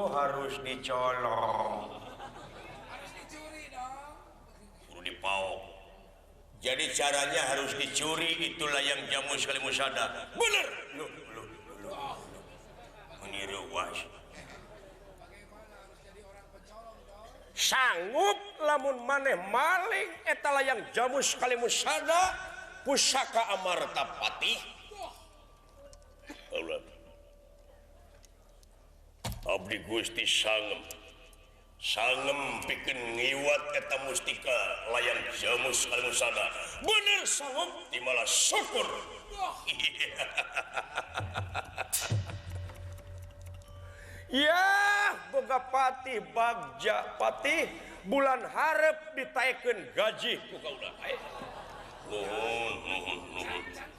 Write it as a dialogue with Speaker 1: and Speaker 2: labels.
Speaker 1: Oh, harus dicolong.
Speaker 2: Harus dicuri dong.
Speaker 1: Kudu dipaok. Jadi caranya harus dicuri, itulah yang jamu sekali musada. Bener. Loh, loh, loh. Meniru was.
Speaker 2: Bagaimana harus jadi orang pecolong dong?
Speaker 1: Sanggup lamun maneh maling eta layang jamu sekali musada pusaka Amarta Patih. Allah. Abdi Gusti sangem. Sangem pikeun ngiwat eta mustika layang jamu sekali musada. Bener sanggup timalah syukur. Ya, boga patih bagja patih bulan hareup ditaekeun gaji ku kaula. Nuhun, nuhun, nuhun.